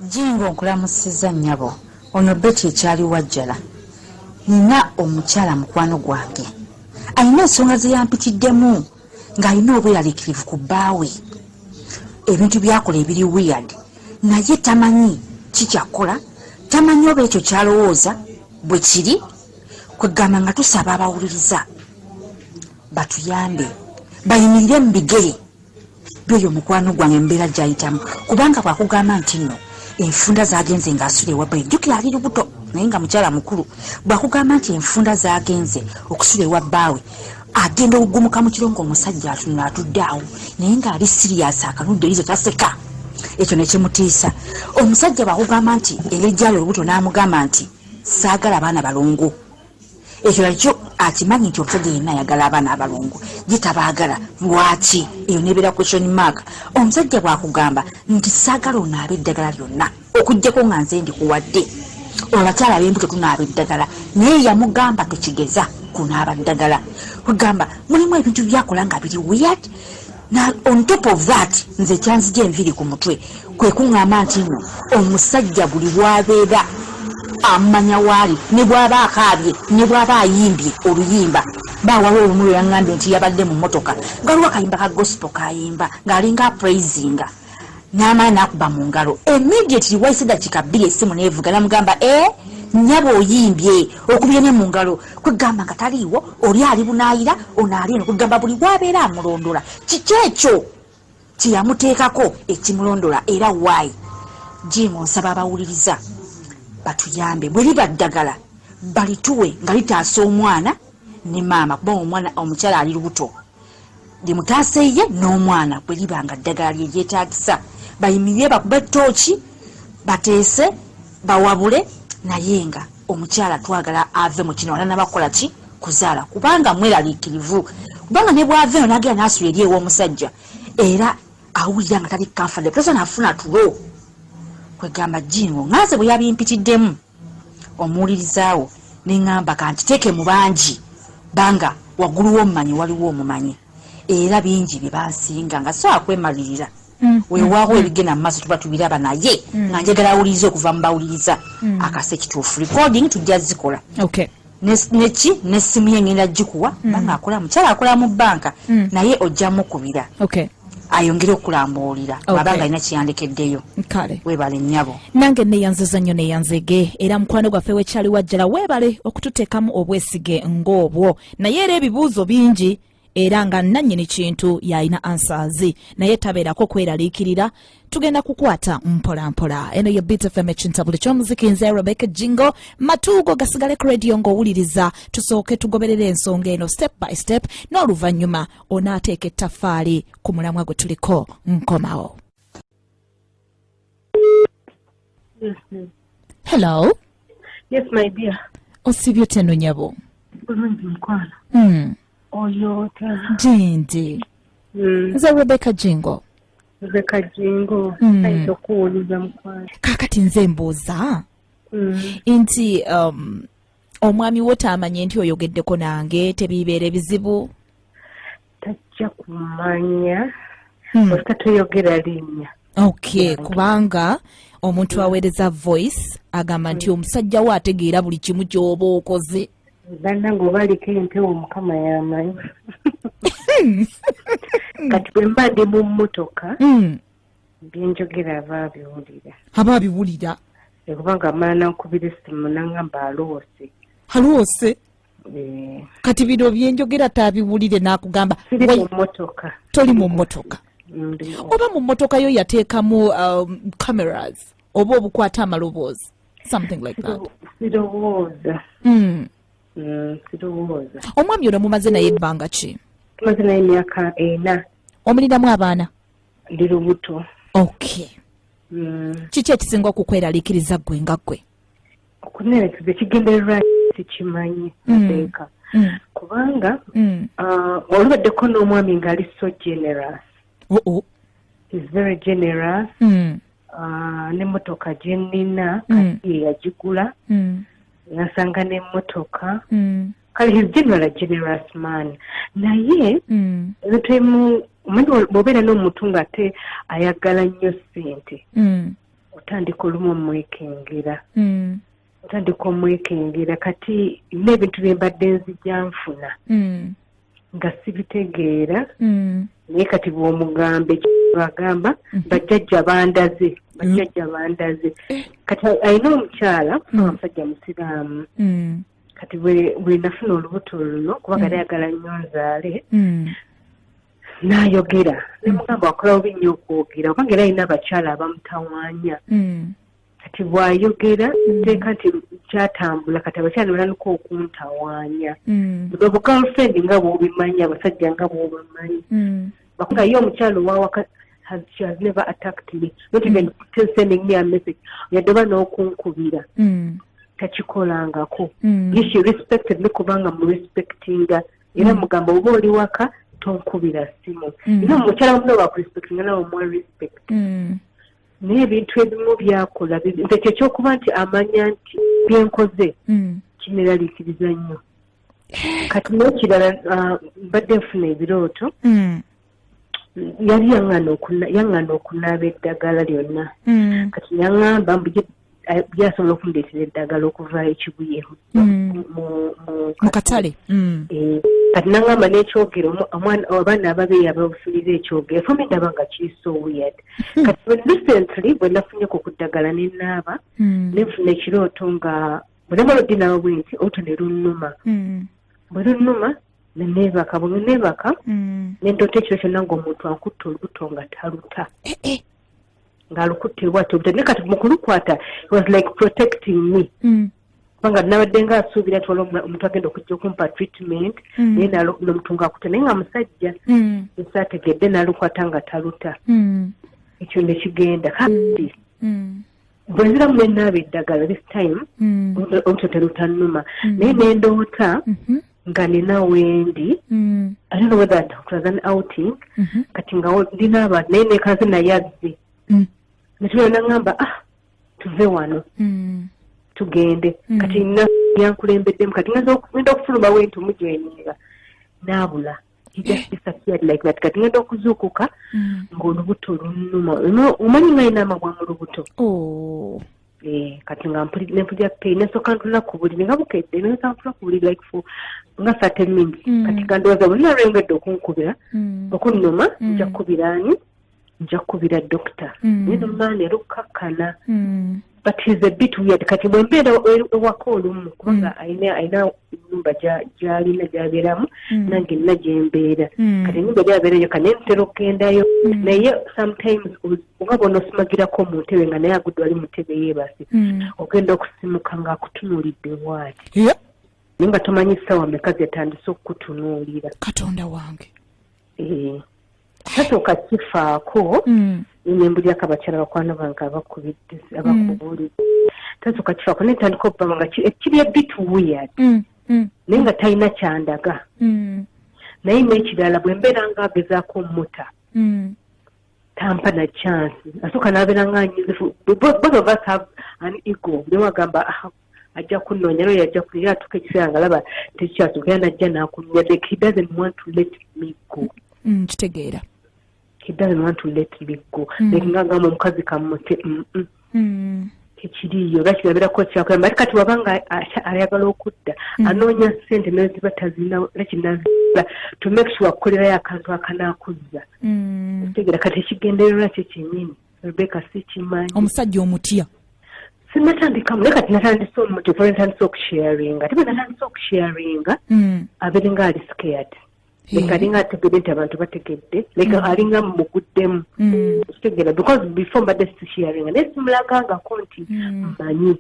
Jingo, nkulamusizza nnyabo. Ono Betty ekyali Wajjala. Nina omukyala mukwano gwange alina ensonga ze yampitiddemu ng'alina obweraliikirivu ku bbaawe, ebintu byakola ebiri weird, naye tamanyi kikyakola, tamanyi oba ekyo kyalowooza bwe kiri. Kwegamba nga tusaba abawuliriza batuyambe bayimirire mu bigere byoyo mukwano gwange embeera gyayitamu, kubanga bwakugamba nti nno enfunda zagenze ng'asula ewa bbaawe, jjukira ali lubuto naye nga mukyala mukulu, bwakugamba nti enfunda zagenze okusula ewa bbaawe, agenda okugumuka mu kiro ng'omusajja atunula atudde awo naye ng'ali serious, akanudde eriiso, taseka, ekyo nekimutiisa. Omusajja bwakugamba nti engeri gyali olubuto n'amugamba nti saagala baana balongo, ekyo nakyo akimanyi nti omusajja yenna ayagala abaana abalongo, ye tabaagala. Lwaki? Eyo nebeera question mark. Omusajja bwakugamba nti saagala onaaba eddagala lyonna okugjako nga nze ndikuwadde, abakyala ab'embuto tunaaba eddagala, naye yamugamba tukigeza kunaaba ddagala. Kugamba mulimu ebintu byakola nga biri weird. Na on top of that, nze kyanzija enviri ku mutwe kwe kuŋŋamba nti nno omusajja buli bwabeera amanya waali, ne bw'aba akaabye, ne bw'aba ayimbye oluyimba. Baawaliwo olumu lwe yaŋŋambye nti yabadde mu mmotoka nga waliwo akayimba ka gospel kayimba ng'alinga apraisinga, n'amala n'akuba mu ngalo. Immediately wayise dakiika 2 essimu neevuga, namugamba, "E nnyabo, oyimbye, okubye ne mu ngalo." Kwegamba nga taliiwo, oli ali bunaayira, ono ali eno. Kwegamba buli wabeera amulondola. Kiki ekyo kyeyamuteekako ekimulondola era waayi? Jingo, nsaba abawuliriza batuyambe, bwe liba ddagala balituwe nga litaasa omwana ne maama, kuba omwana omukyala ali lubuto, limutaase ye n'omwana. Bwe liba nga ddagala lyeryetaagisa, bayimirire, bakube ettooki, bateese, bawabule, naye nga omukyala twagala ave mu kino alanabakola ki kuzaala, kubanga mweraliikirivu, kubanga ne bwava eno nagenda nasula eri ew'omusajja, era awulira nga tali comfortable, tasobola nafuna tulo. Kwegamba Jingo, nganze bwe yabimpitiddemu omuwulirizaawo, neŋŋamba kankiteeke mu bangi, banga waggulu w'omumanyi waliwo omumanyi, era bingi bye bansinga nga so akwemalirira. Weewaawo ebigenda mu maaso tuba tubiraba, naye nga njagala awuliriza okuva mu bawuliriza akasa ekituufu. Recording tujja zikola. Neki nessimu ye ngenda gikuwa, banga akola, mukyala akola mu banka, naye ojja mukubira ayongere okulambuulira bw'aba nga alina kiyandekeddeyo. Kale. Weebale nnyabo. Nange neyanziza nnyo, neyanzege era mukwano gwaffe wekyali Wajjala, weebale okututeekamu obwesige ng'obwo. Naye era ebibuuzo bingi, era nga nannyini kintu yalina answers, naye tabeerako kweraliikirira, tugenda kukwata mpola mpola. Eno ye Beat FM, ekintabuli ky'omuziki. Nze Rebecca Jingo. Matuugo gasigale ku radio ng'owuliriza, tusooke tugoberere ensonga eno step by step, n'oluvannyuma onaateeka ettaffaali ku mulamwa gwe tuliko. Nkomawo. Yes. Hello. Yes, my dear. Osibye oteno nyabo? Bulungi mukwano. Oyo otya? Gyendi. Nze Rebecca Jingo. Rebecca Jingo. Ayinza okuwuliza mukwano. Kaakati nze mbuuza nti omwami wo taamanye nti oyogeddeko nange, tebiibeera ebizibu? Tajja kumanya. Osita toyogera linnya. Okay, kubanga omuntu aweereza voice agamba nti omusajja we ategeera buli kimu ky'oba okoze. Bannange, oba aliko empewo, Mukama yamanyi. Kati bwe mba ndi mu mmotoka, byenjogera aba abiwulira. Aba abiwulira. Kubanga amala nankubira essimu nangamba aloose. Aloose. Eh. Kati bino byenjogera taabiwulire n'akugamba? Siri mu mmotoka. Toli mu mmotoka? Ndi Oba mu mmotoka yo yateekamu cameras oba obukwata amaloboozi, something like that? Sirowooza. Sirowooza. Omwami ono mumaze naye ebbanga ki? Tumaze naye emyaka 4. Omulinamu abaana? Ndi lubuto. Okay. Kiki ekisinga okukweraliikiriza ggwe nga ggwe? Okunerekeza ekigendererwa sikimanyi, Rebecca. Kubanga olubaddeko n'omwami ng'ali so generous. Oh, oh. He's very generous. N'emmotoka gye nnina kati ye yagigula. Yansanga n'emmotoka. Kale he's generally a generous man, naye ebintu ebimu, omanyi bw'obeera n'omuntu ng'ate ayagala nnyo ssente. Otandika olumu omwekengera. Otandika omwekengera kati n'ebintu bye mbadde nzija nfuna. Nga sibitegeera. Naye kati bw'omugamba bagamba bajjajja bandaze, bajjajja bandaze. Kati alina omukyala, omusajja musiraamu. Kati bwe nafuna olubuto luno kubanga ayagala nnyo nzaale. N'ayogera ne mugamba akola bubi nnyo okwogera kubanga era alina abakyala abamutawaanya. Kati bw'ayogera teeka nti kyatambula kati abakyala batandika okuntawaanya. Bwe girlfriend nga bw'obimanyi, abasajja nga bw'obamanyi. Kubanga ye omukyala owawaka she has never attacked me, not even sending me a message, yadde oba n'okunkubira. Takikolangako. Ye she respected me kubanga mu respectinga era mugamba oba oli waka tonkubira simu. Era omukyala muno bakurespectinga nawe omuwa respect. Naye ebintu ebimu byakola nze kyo ekyokuba nti amanya nti byenkoze kineraliikiriza nnyo. Kati n'ekirala mbadde nfuna ebirooto. Yali yaŋŋaana okunaaba eddagala lyonna. Kati yaŋŋamba mbu byasobola okundeetera eddagala okuva ekibuye mu katale. Kati naŋŋamba n'ekyogero abaana ababeeyo ababusulira ekyogero fami ndaba nga kiri so weird. Kati recently bwe nafunyeko ku ddagala ne naaba ne nfuna ekirooto nga bwe namala oddinaaba bwe nti olubuto ne lunnuma. Bwe lunnuma ne neebaka, bwe neebaka ne ndoota ekiro kyonna ng'omuntu ankutte olubuto nga taluta. Ng'alukutte bw'atyo olubuto naye kati mu kulukwata he was like protecting me. Kubanga nabadde nga asuubira nti waliwo omuntu agenda okujja okumpa treatment naye n'omuntu ng'akutte naye nga musajja nsaategedde n'alukwata nga taluta. Ekyo ne kigenda kati bwe nziramu ne naaba eddagala this time olubuto terutannuma naye ne ndoota nga nina wendi. I don't know whether it was an outing. Kati nga ndina abantu naye nekaze naye azze. Netulina naŋŋamba tuve wano tugende. Kati yankulembeddemu kati ngenda okufuluma we nti omujoininga n'abula. He just disappeared like that. Kati ngenda okuzuukuka ng'olubuto lunnuma. Omanyi nga alina amabwa mu lubuto. Kati nga nempulira pain nesooka ntula ku buliri nga bukedde nesooka ntula ku buliri like for nga 30 minutes. Kati nga ndowooza bwe nalwengedde okunkubira okunnuma nja kukubira ani, nja kukubira doctor. Naye nomaani erukkakkana. But he's a bit weird. Kati bwe mbeera ewaka olumu kubanga alina ennyumba gy'alina gy'abeeramu nange nina gye mbeera. Kati ennyumba gy'abeerayo ka naye ntera okugendayo naye sometimes oba bw'onoosimagirako mu ntebe nga naye agudde wali mu ntebe yeebase ogenda okusimuka ng'akutunuulidde bw'ati. Naye nga tomanyi ssaawa mmeka zetandise okukutunuulira. Katonda wange. Tasooka kifaako nembulyako abakyala bakwano bange abakubuulidde. Tasooka kifaako naye ntandika okubaba nga kiri a bit weird. Naye nga talina kyandaga. Naye n'ekirala bwe mbeera nga agezaako ommuta tampa na chance. Asooka n'abeera nga anyizifu. Both of us have an ego. Naye wagamba ajja kunnoonya naye ajja kunoonya atuuka ekiseera nga laba tekikyasooka era n'ajja n'akunoonya. Like he doesn't want to let me go. Kitegeera. He doesn't want to let me go. Like nga agamba omukazi kamute. Tekiriiyo lwaki kirabirako kyakuyamba. Ate kati wabanga ayagala okudda anoonya ssente naye ziba tazirina lwaki nazibula to make sure akolerayo akantu akanaakuzza. Kitegeera kati ekigendererwa kye kyennyini Rebecca sikimanyi. Omusajja omutya. Sinatandikamu naye kati natandise omutya oba natandise okusharinga. Ate bwe natandise okusharinga abeere nga ali scared. Like alinga ategedde nti abantu bategedde. Like alinga muguddemu. Kitegeera because before mbadde sisharinga naye simulagangako nti mmanyi.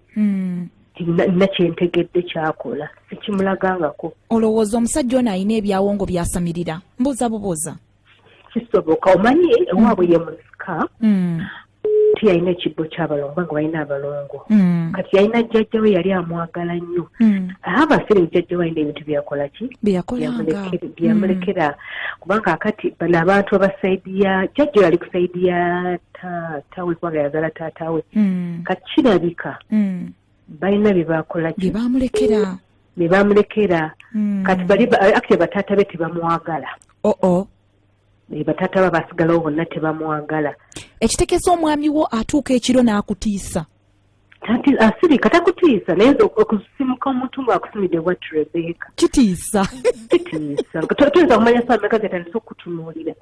Nina kyentegedde kyakola. Sikimulagangako. Olowooza omusajja ono alina ebyawongo by'asamirira? Mbuuza bubuuza. Kisoboka omanyi ewaabwe ye musika. Ti yalina ekibbo ky'abalongo kubanga balina abalongo. Kati yalina jjajja we yali amwagala nnyo. Aba feeling jjajja we alina ebintu byakola ki? Bye yakolanga. Byamulekera. Kubanga akati bano abantu aba side ya jjajja yali ku side ya taata we kubanga yazaala taata we. Kati kirabika balina bye bakola ki? Bye baamulekera. Bye baamulekera. Kati bali actually bataata be tebamwagala. Oh. Bataata ba basigalawo bonna tebamwagala. Ekitegeeza omwami wo atuuka ekiro n'akutiisa? Tanti asirika, takutiisa, naye nze okusimuka omuntu ng'akusimidde bwatti, Rebeka. Kitiisa. Kitiisa. Tuyinza kumanya saa meka zetandise okutunuulira.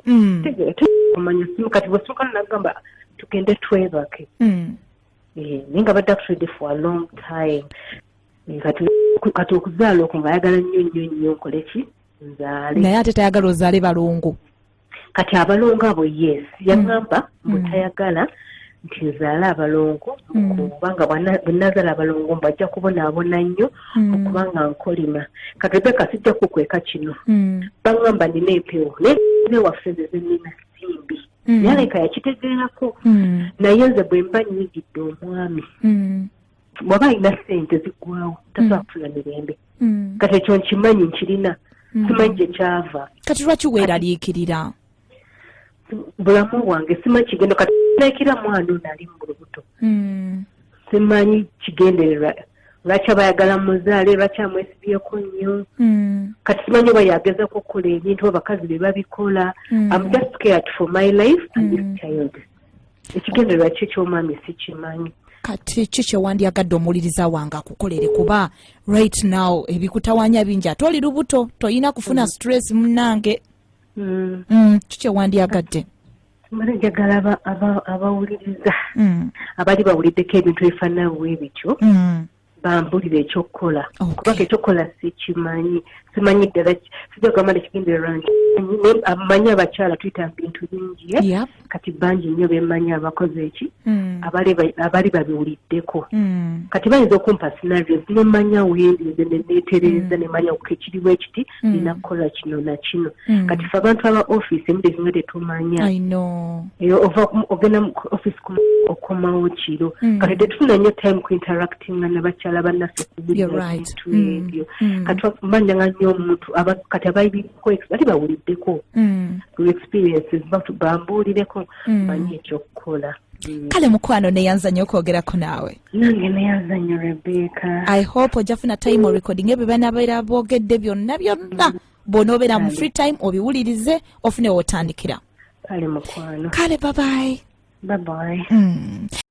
Tegeera, tuyinza kumanya simu. Kati bwesimuka nagamba tugende twebake. Naye nga badde actually for a long time. Kati okuzaala okwo ng'ayagala nnyo nnyo nnyo nkole ki, nzaale. Naye ate tayagala ozaale balongo. Kati abalongo abo, yes, yaŋŋamba mbu tayagala nti nzaale abalongo, kubanga bwe nazaala abalongo mbu ajja kubonaabona nnyo okubanga nkolima. Kati Rebeka, sijja kukweka kino, baŋŋamba nina empewo, naye ewaffe nze zenina simbi. Naye aleka yakitegeerako. Naye nze bwe mba nnyigidde omwami, bw'aba alina ssente ziggwawo, tasobola kufuna mirembe. Kati ekyo nkimanyi nkirina, simanyi gye kyava. Kati lwaki weeraliikirira? Bulamu bwange, simanyi kigendo. Kati nakira mwana ono ali mu lubuto, simanyi kigendererwa lwaki abayagala muzaale, lwaki amwesibyeko nnyo. Kati simanyi oba yagezako okukola ebintu abakazi be babikola. I'm just scared for my life and this child. Ekigendererwa ki eky'omwami sikimanyi. Kati ki kyewandyagadde omuwuliriza wange akukolere? Kuba right now ebikutawanya bingi, ate oli lubuto, toyina kufuna stress munnange. Ki kyewandyagadde? Mbadde njagala abawuliriza abali bawuliddeko ebintu ebifaanana bwe bityo bambulire ekyokukola, kubanga ekyokukola sikimanyi, simanyi ddala. Sijja kugamba nekigendererwa nkimanyi, naye amanyi abakyala tuyita mu bintu bingi, eh? Kati bangi nnyo bemmanyi abakoze eki, abali babiwuliddeko. Kati bayinza okumpa scenarios nemanya wendi nze neneetereeza, nemanya ok, ekiriwo ekiti, nina kukola kino na kino. Kati fe abantu aba office emirundi ezimu tetumanya. I know. Ova ogenda mu office okomawo kiro. Kati tetufuna nnyo time ku interactinga n'abakyala bannaffe kuwulira You're right. ebintu ebyo. Kati manyanga nnyo omuntu kati abalibiko bali bawuliddeko experiences, bambuulireko manye ekyokukola. Kale mukwano, neyanza nnyo okwogerako naawe. Nange neyanza nnyo, Rebeka. I hope ojja funa time orecording ebyo banabeera boogedde byonna byonna. Bw'onoobeera mu free time obiwulirize, ofune w'otandikira. Kale mukwano. Kale, bye bye. Bye bye.